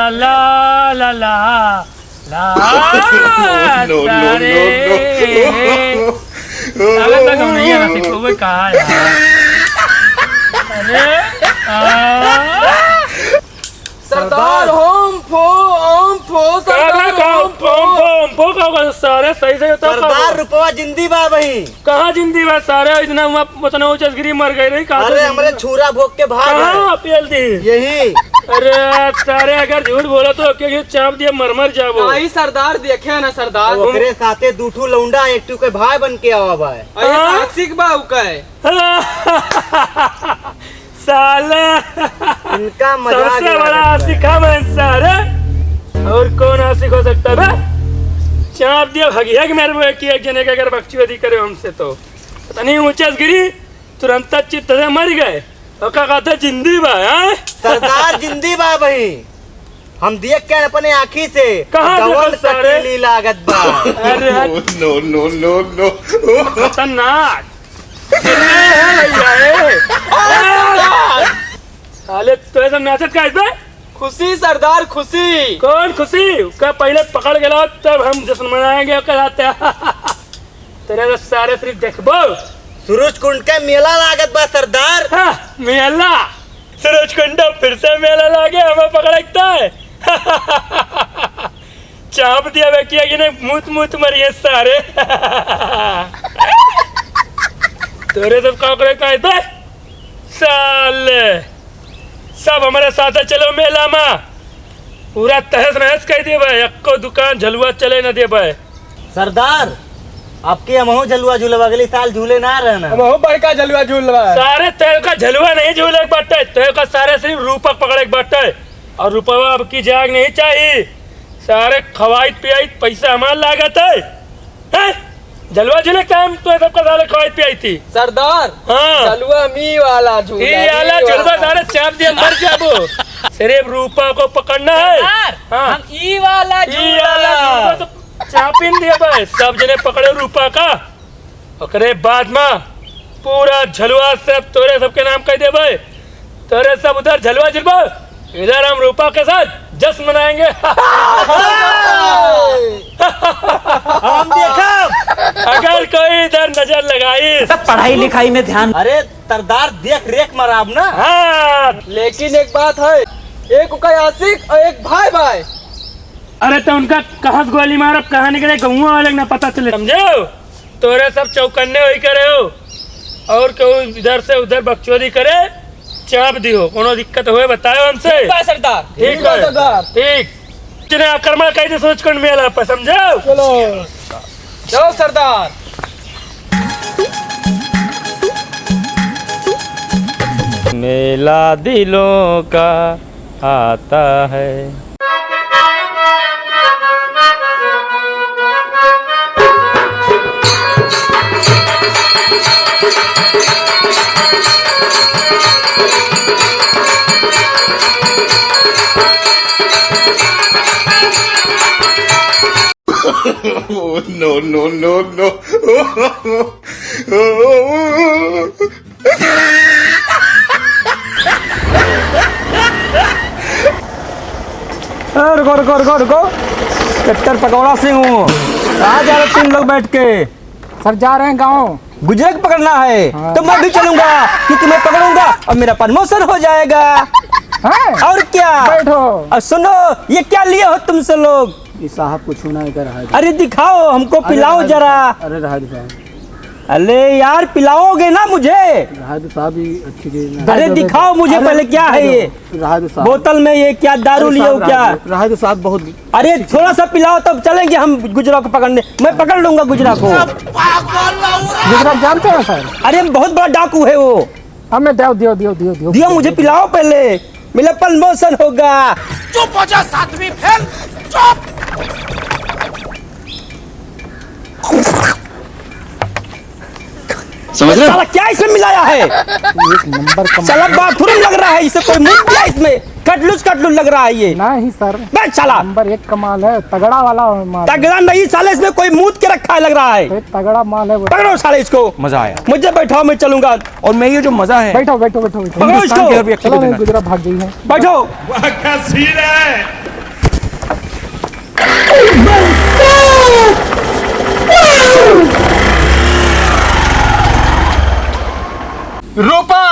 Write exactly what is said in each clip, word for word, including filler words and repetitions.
ला, ला, ला, ला, no, no, no, सारे। नो। लागत बा गौनैया ना सिखोबे कहा यार। अरे, आ। सरदार, ओम फो, ओम फो, सरदार, का, का, ओम फो। ओम फो, ओम फो का होगा सारे? सही से बताओ, का सरदार, होगा? रुपवा जिंदी बा भाई। कहाँ जिंदी बा सारे? इतना हुआ, उतना ऊंचस गिरी मर गए रही, कहाँ अरे, से हमरे जिंदी बा? छूरा भोग के भाग कहाँ गए। पेल दी? यही। अरे सारे, अगर झूठ बोला तो के चाप दिया, मर मर जाबो। नहीं सरदार, देखे ना सरदार। ओकरे साथे दू ठू लौंडा, एक ठू के भाई बन के आवा बा। अरे हाँ? आशिक बा उ कहे। साले, इनका मजाक सबसे बड़ा आशिक हम हैं सारे। और कौन आशिक हो सकता है बे? चाप दिया भगिया के मेरे को एक, एक जने के अगर बकचोदी करे हमसे तो। पता नहीं ऊंचे से गिरी, तुरंत चित्त से मर गए। और का कहते जिंदी बा, हैं? सरदार जिंदी बा भाई। हम देख के अपने आँखी से कहाँ जवन देखो सारे? कटीली लागत बा। अरे हट। No, no, no, no. खतरनाक। अरे है भैया, ए। साले, तो ऐसा नाचत का है बे? खुशी सरदार, खुशी। कौन खुशी? का पहले पकड़ के लाओ, तब हम जश्न मनाएंगे ओकर साथ। तेरे तो सारे सिर्फ देखबो। सूरज कुंड के मेला लागत बा सरदार। हाँ, मेला। सूरज कुंड फिर से मेला लागे, हमें पकड़ता है। चाप दिया बेटिया कि नहीं, मूत मूत मरिए सारे। तोरे सब का करे का है बे? साले, सब हमारे साथ चलो मेला में, पूरा तहस नहस कर देबे, एको दुकान झलुआ चले न देबे। सरदार, आपके हमहू झलुआ झूलब, अगली साल झूले ना रहना। हमहू बड़का झलुआ झूलबा। सारे तेरे का झलुआ नहीं झूले के बाटे, तेरे का सारे सिर्फ रूपक पकड़े के बाटे। और रुपवा अब की जाग नहीं चाहिए, सारे खवाइत पियाइत पैसा हमार लागत है। हैं? झलुआ झूले के टाइम तो सबका साले खवाइत पियाइत थी। सरदार, हाँ। झलुआ मी वाला झूला, ई वाला मी झूलबा वाला। सारे चाप दिया मर जाबो। सिर्फ रूपा को पकड़ना है। सरदार, हाँ। हम ई वाला ई झूला। वाला झूलबा तो चापिन दिया भाई, सब जने पकड़े रूपा का। ओकरे बाद में पूरा झलुआ सब तोरे सबके नाम कह देबे। तोरे सब उधर झलुआ झुलबो, इधर हम रूपा के साथ जश्न मनाएंगे। हम देखब। अगर कोई इधर नजर लगाइस। सब पढ़ाई लिखाई में ध्यान। अरे सरदार, देख रेख मराब ना। हाँ। लेकिन एक बात है, एक ओकर आशिक और एक भाई भाई। अरे तो उनका कहाँ से गोली मारब, कहाँ निकले, गौवा वाले के ना पता चले, समझो? तोरे सब चौकन्ने होई करे हो, और केहू इधर से उधर बकचोदी करे, चाप दियो। कोनो दिक्कत होए, बतायो हमसे। ठीक बा सरदार। ठीक ठीक बा है। सरदार। ठीक। इतने आक्रमण कह दे सूरजकुंड मेला पर, समझो? चलो। जाओ सरदार। मेला दिलों का आता है। No, no, no, no। ए, रुको, रुको, रुको, रुको। कट्टर पकौड़ा सिंह हूँ। कहाँ जा रहे तुम लोग बैठ के? सर, जा रहे हैं गाँव। गुजरात पकड़ना है, हाँ। तो मैं भी चलूंगा, क्योंकि मैं पकड़ूंगा और मेरा promotion हो जाएगा। हैं? और क्या? बैठो। और सुनो, ये क्या लिए हो तुम सब लोग? ये साहब को छूना है, इधर है। अरे दिखाओ, हमको अरे पिलाओ रहा दो जरा। साहब, अरे रहा दो साहब। अरे यार, पिलाओगे ना मुझे? रहा दो साहब, ये अच्छी चीज ना है। अरे दिखाओ मुझे अरे पहले, क्या है ये? रहा दो साहब। बोतल में ये क्या दारू अरे लिए हो साहब, क्या? रहा दो, रहा दो साहब, बहुत अरे थोड़ा सा पिलाओ, तब चलेंगे हम गुजरा को पकड़ने। मैं पकड़ लूंगा गुजरा को। गुजरा जानते हैं सर? अरे बहुत बड़ा डाकू है वो। हमें दो, दियो, दियो, दियो, दियो। दियो, मुझे पिलाओ पहले, मेरा promotion होगा। चुप हो जा सातवीं फेल, चुप। समझ रहे हो? साला क्या इसमें मिलाया है? एक नंबर का साला माल। बाथरूम लग रहा है, इसे कोई मूत दिया इसमें। कटलुस, कटलुस लग रहा है ये। नहीं सर। बे साला। नंबर एक का माल है, तगड़ा वाला माल। तगड़ा नहीं साला, इसमें कोई मूत के रखा है लग रहा है। अरे तगड़ा माल है वो। पकड़ो साले इसको। मजा आया। मुझे बैठाओ, मैं चलूंगा। और मैं ये जो मजा है, बैठो, बैठो, बैठो, बैठो। पकड़ो हिंदुस्तान इसको। के हर व्यक्ति को चलो, देना। गुजरा भाग गई है। बैठो। वाह, क्या सीन है। रूपा,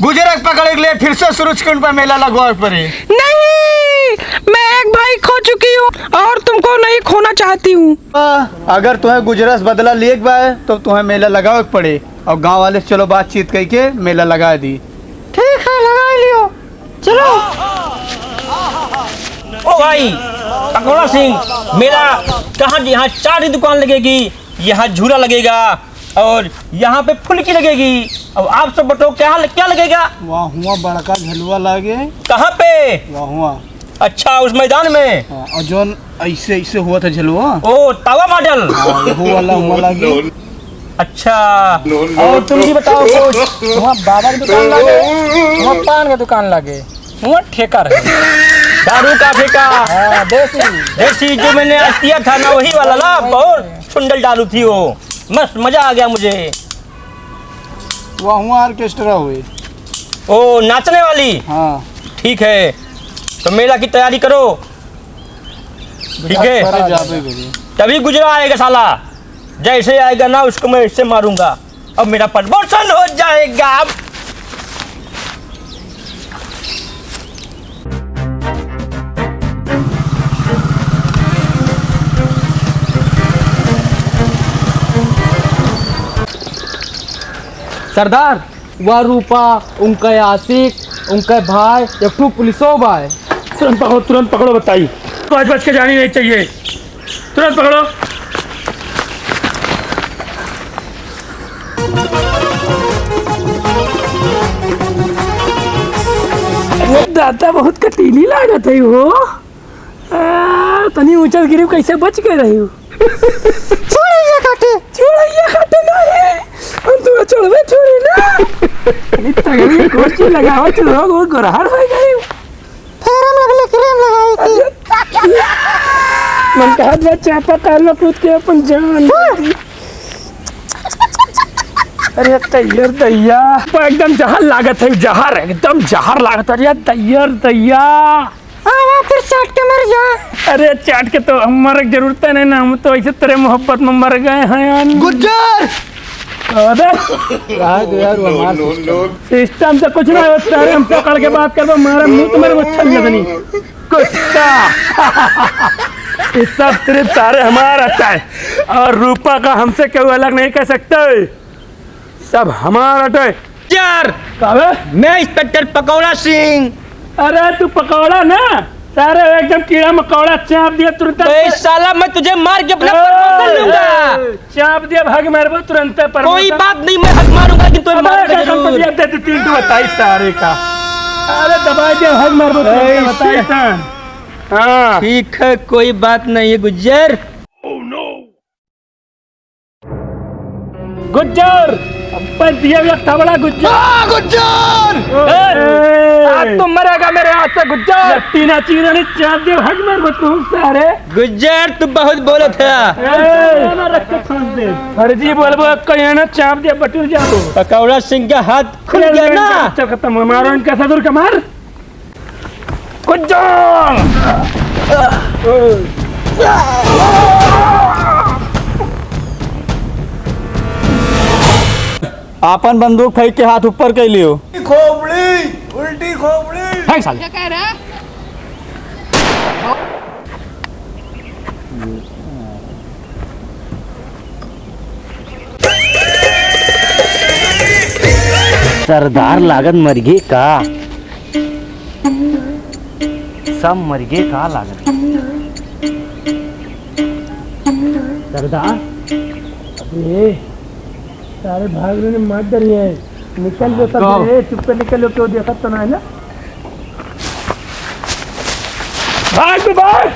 गुजरक पकड़े के लिए फिर से सुरुचकुंड पर मेला लगवावे के पड़ी। नहीं, मैं एक भाई खो चुकी हूँ और तुमको नहीं खोना चाहती हूँ। अगर तुम्हें गुजरस बदला लिए के बा, तो तुम्हें मेला लगावे के पड़े और गाँव वाले से चलो बातचीत करके मेला लगा दी। ठीक है, लगा लियो। चलो। ओ भाई, पकौड़ा सिंह, मेला कहाँ, यहाँ चाट की दुकान लगेगी, यहाँ झूला लगेगा और यहाँ पे फुल्की लगेगी। अब आप सब बताओ, क्या, क्या लगेगा? वहाँ हुआ बड़का झलुआ लागे। कहाँ पे? वहाँ हुआ। अच्छा, उस मैदान में? हाँ, और जौन ऐसे, ऐसे हुआ था झलुआ। ओ, तावा मॉडल। हाँ, वो वाला हुआ लागे। अच्छा, no, no, और तुम भी बताओ कुछ। वहाँ बाबा की दुकान लागे, वहाँ पान का दुकान लागे, वहाँ ठेका रहे। दारू का ठेका। हाँ, देसी। देसी जो मैंने आज पिया था ना, वही वाला ना, बहुत सुंदर दारू थी वो, मस्त मजा आ गया मुझे। वहाँ, वहाँ ऑर्केस्ट्रा हुई। ओ, नाचने वाली? हाँ। ठीक है, तो मेला की तैयारी करो। ठीक है? अरे, जाबे करी। तभी गुजरा आएगा साला। जैसे आएगा ना, उसको मैं इससे मारूंगा। अब मेरा प्रमोशन हो जाएगा। सरदार, वह रूपा, उनका आशिक, उनका भाई, एक ठो पुलिसो भाई। तुरंत पकड़ो, तुरंत पकड़ो, बताई। बच बच के जानी नहीं चाहिए। तुरंत पकड़ो। ये दादा बहुत कटीली लागत है हो। आ, तनी ऊंचा गिरी, कैसे बच गए रही हो? छोड़िया काटे। छोड़िया काटे ना रे। हम तो छोड़बे छोड़ी ना। अरे तगड़ी कुर्सी लगावा तो लोग वो गोरहर हो गए। फेरम लगले क्रीम लगाई थी। मन कहत बा चापा ताल में कूद के अपन जान दे दी। अरे तैयार दैया, एकदम जहर लागत है, जहर, एकदम जहर लागत है। अरे तैयार दैया। आवा फिर चाट के मर जा। अरे चाट के तो हम मरे के जरूरत नहीं ना, हम तो ऐसे तेरे मोहब्बत में मर गए हैं यार। गुज्जर! अरे! रहा दो यार, वो हमारा सिस्टम। सिस्टम से कुछ ना होता है, हम पकड़ के बात करबो, हमारा मुंह तुम्हारे वो छल लगनी। कुत्ता! ये सब सिर्फ सारे हमारा रहता है, और रूपा का हमसे कोई अलग नहीं कर सकते। सब हमार अटे। यार, कावे? मैं इंस्पेक्टर पकौड़ा सिंह। अरे तू पकौड़ा ना, सारे एकदम कीड़ा मकौड़ा चाप दिया तुरंत। बे साला, मैं तुझे मार के अपना ए, प्रमोशन लूंगा। ए, चाप दिया, भाग मारबो तुरंत प्रमोशन। कोई बात नहीं, मैं हक मारूंगा, लेकिन तुम्हें अबे मारूंगा का जरूर। कंपनी दे दे तीन ठो बताई सारे का। अरे दबा दिया, भाग मारबो तुरंत ए, बताई इसे। हाँ। ठीक है, कोई बात नहीं है गुज्जर। गुज्जर, अब पर दिया हुआ थबड़ा गुज्जर। आ, गुज्जर! ए, ए! आज तो मरेगा मेरे हाथ से गुज्जर। ये तीना चीना ने चाप दिया, भाग मार बतूं सारे। गुज्जर, तू बहुत बोलत है। ए! ना रख के फेंक दे। फर्जी बोलबो, कहीं ना चाप दिया, बटुर जा तू। पकौड़ा सिंह का हाथ खुल गया ना। चल खत्म, मारो इनका ससुर का मार। गुज्जर! आपन बंदूक फेंक के हाथ ऊपर कर लियो। खोपड़ी, उल्टी खोपड़ी। फेंक साले। क्या कह रहा है? सरदार लागत मर गए का? सब मर गए का लागत? सरदार, अबे, सारे भाग रहे, मार डरिए। निकल लो सब, भागो। ए, चुप पे निकल लो, क्यों देखत तो ना है ना? भाग, भाग।